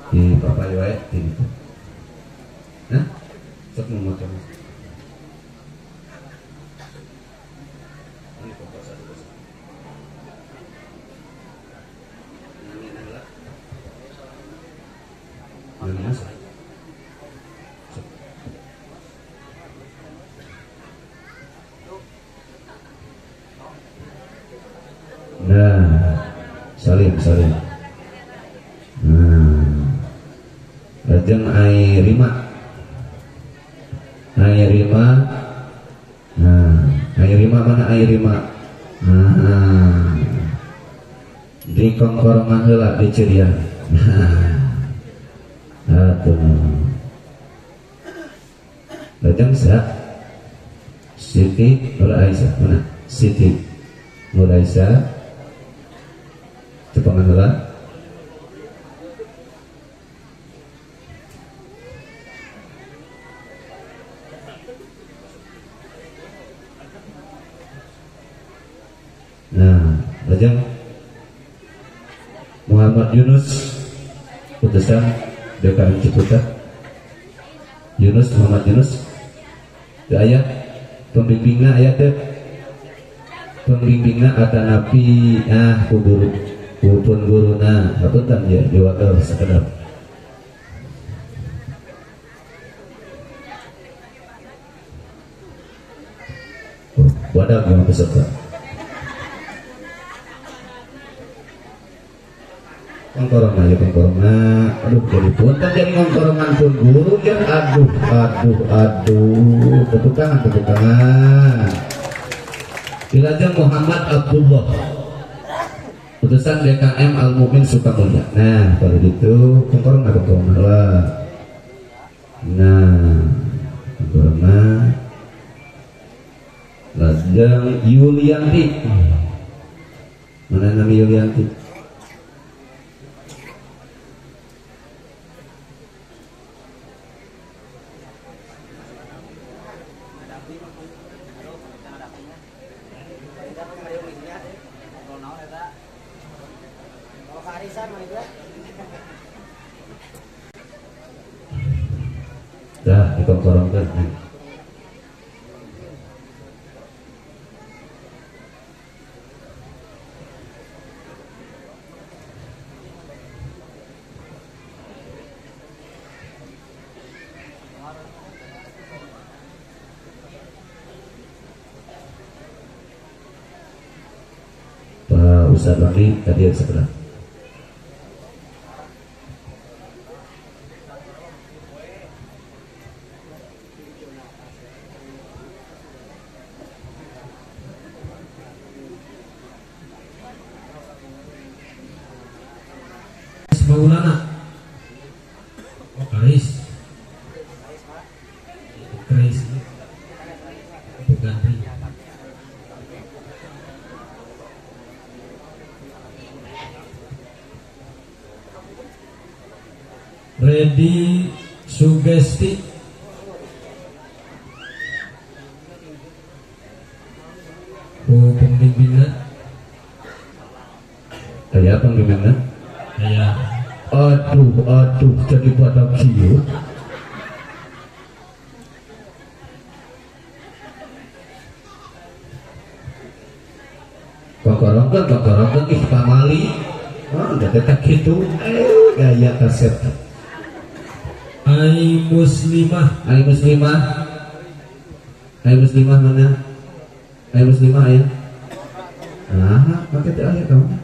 Di papai wae di ditu. Nah, sok nu maca. Nah, salim salim. Nah, lajeng Airima, Airima. Nah, Airima mana Airima? Nah, di kongkorongan heula di Cirian. Nah, atuh. Lajeng sa Siti Nur Aisyah mana? Siti Nur Aisyah. Cepangan heula. Nah, lajeng Muhammad Yunus utusan DKM Ciputat. Yunus, Muhammad Yunus. Teu aya pembimbingna aya teu? Pembimbingna atanapi ah ku guru pun guruna hapunten ya diwakil sakedap. Wadah yang peserta. Kongkorongan ya kongkorongan. Aduh jadi punten jadi kongkorongan pun guru ya. Aduh aduh aduh. Tepuk tangan tepuk tangan. Dilajeng Muhammad Abdullah utusan DKM Al Mumin Sukamulya. Nah kalau gitu kongkorongan kongkorongan lah. Nah kongkorongan. Lajeng Yulianti. Mana nama Yulianti? Dah dikongkorongkan. Pak Ustadz Bakri tadi sebelah. Maulana, oh Karis, Karis, bukan Ri. Redi Sugesti, oh pembimbingnya, saya pembimbingnya. Ya. Aduh, aduh, jadi pada kieu. Kongkorongkeun, kongkorongkeun ih pamali. Oh, udah detak gitu. Gaya kaset. Ai Muslimah, Ai Muslimah. Ai Muslimah mana? Ai Muslimah ya. Nah, pakai teh aya kamu.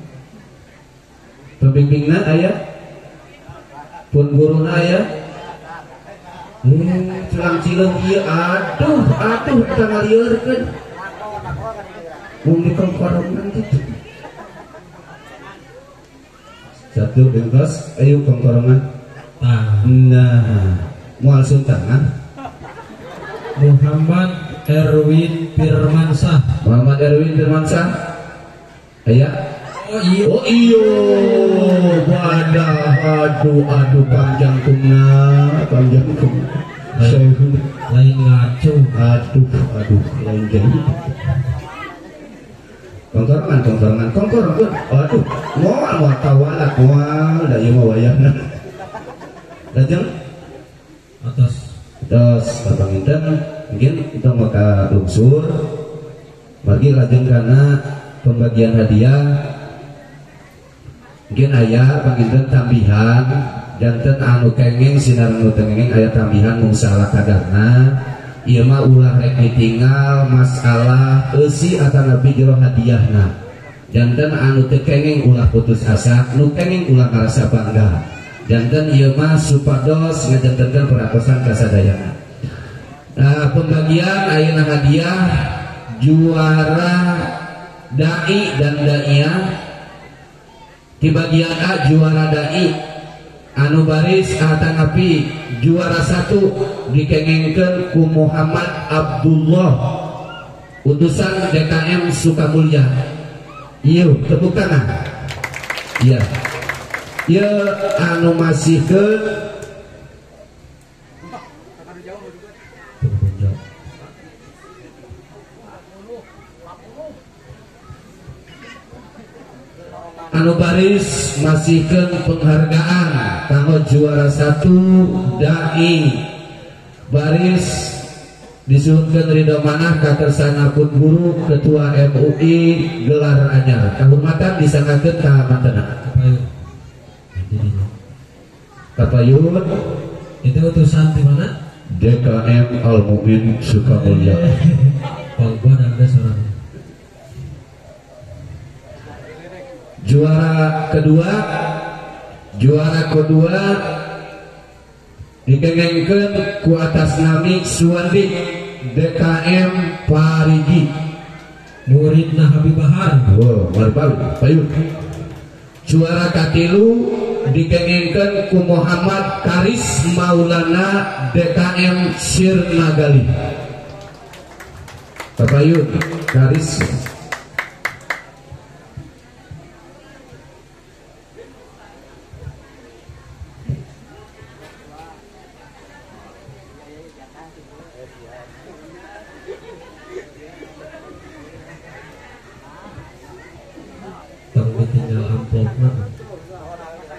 Pembimbingna aya? Pun guruna aya? Celang cileung ieu aduh aduh eta ngalieurkeun. Mung dikongkorongan kitu. Satu bentos ayo kongkorongan. Nah, moal suntangan. Muhammad Erwin Firmansyah. Muhammad Erwin Firmansyah. Aya? Oh iyo, oh iyo, wadah, aduh, aduh, panjang tungna, panjang tungna. Lain ngaco, aduh, aduh, lain jadi. Kongkorongan, kongkorongan, kongkorongan, aduh, moal, moal tawalat, moal, da ieu mah wayahna. Lajeng atas terus panginten mungkin kita mau ka lungsur margi lajeng karena pembagian hadiah mungkin aya panginten tambihan janten anu kenging sinar nu teu kenging aya tambihan mung salah kadarna ieu mah ulah rek ditinggal masalah eusi atanapi jero hadiahna janten anu teu kenging ulah putus asa nu kenging ulah ngarasa bangga janten ieu mah supados ngajantenkeun peratosan kasadayana. Nah, pembagian ayeuna hadiah juara dai dan daiyah di bagian A juara dai anu baris atanapi juara 1 dikengengkeun ku Muhammad Abdullah utusan DKM Sukamulya. Ieu tepuk tangan. Iya. Ieu anu masihkeun anu baris masihkeun penghargaan kanggo juara 1 dai baris disuhunkeun ridho manah kakersana pun guru ketua MUI gelar anyar kahormatan disanggakeun ka mantena. Kapayun itu utusan di mana? DKM Al Mu'min Sukamulya. Panggon ada seorang. Juara kedua dikengengkeun ku atas nami Suwandi DKM Parigi muridna Habib Bahar. Oh, mari payun. Juara katilu dikengengkeun ku Muhammad Karis Maulana DKM Sirnagali. Papayun Karis.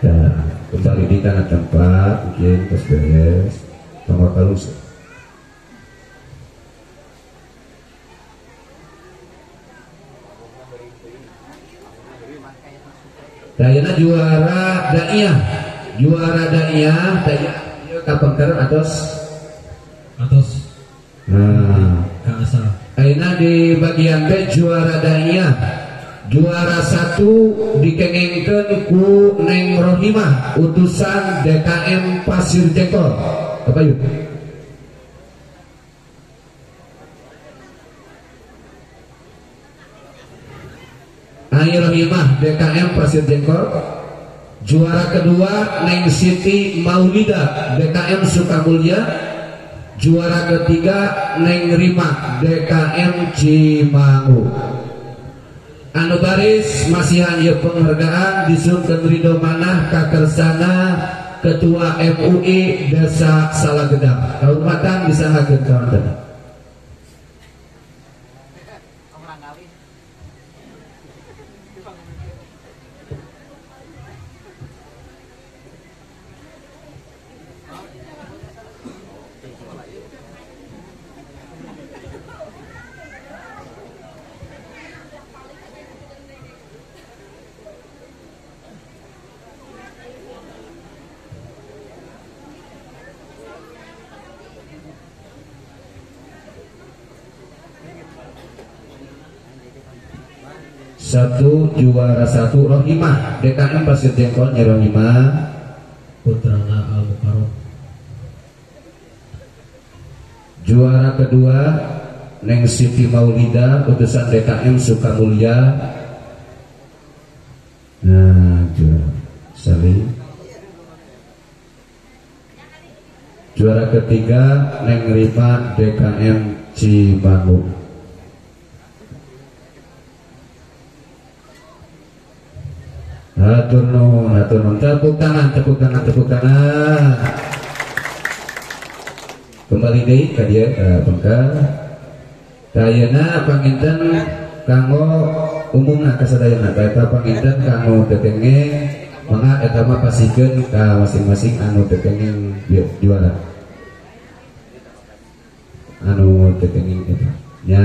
Ya, kembali di tanah tempat mungkin terus beres tambah kalus. Dayana juara daiyah, daiyah kapengker atos nah ayeuna di bagian B juara daiyah juara 1 dikengengkeun ku Neng Rohimah utusan DKM Pasir Jengkol. Apa yuk? Ai Rohimah DKM Pasir Jengkol. Juara kedua Neng Siti Maulida DKM Sukamulya. Juara ketiga Neng Rima DKM Cimangu. Anu baris masihan ieu penghargaan disuhunkeun ridho manah kakersana Ketua MUI Desa Salagedang. Kahormatan disanggakeun ka wantena. Satu juara 1 Rohimah DKM Pasir Jengkol Nyi Rohimah putrana Al Mukarram. Juara kedua Neng Siti Maulida utusan DKM Sukamulya. Nah, juara sali. Juara ketiga Neng Rima DKM Cimangu. Hatur nuhun, hatur nuhun. Tepuk tangan, tepuk tangan, tepuk tangan. Kembali deui ka dieu ka bengkel. Ayeuna panginten kanggo umumna kasadayana, eta panginten kanggo tetenge Mangga eta mah pasikeun ka masing-masing anu teu kenging juara. Anu teu kenging eta. Nya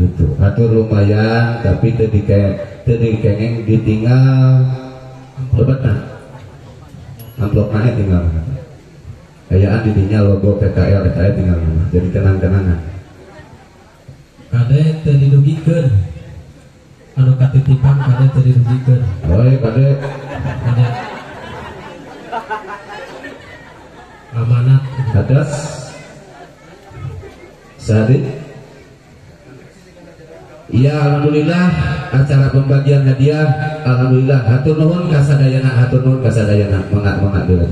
gitu. Atur lumayan tapi teu dikenging ditinggal lebetna. Amplopna tinggal. Ayaan di dinya logo PKL eta tinggal nama. Jadi kenang-kenangan. Kade teu didugikeun. Anu katitipan kade teu didugikeun. Oh, kade. Kade. Amanat. Atas. Sadi. Ya alhamdulillah acara pembagian hadiah alhamdulillah hatur nuhun kasadayana hatur nuhun kasadayana mangga-mangga dulu.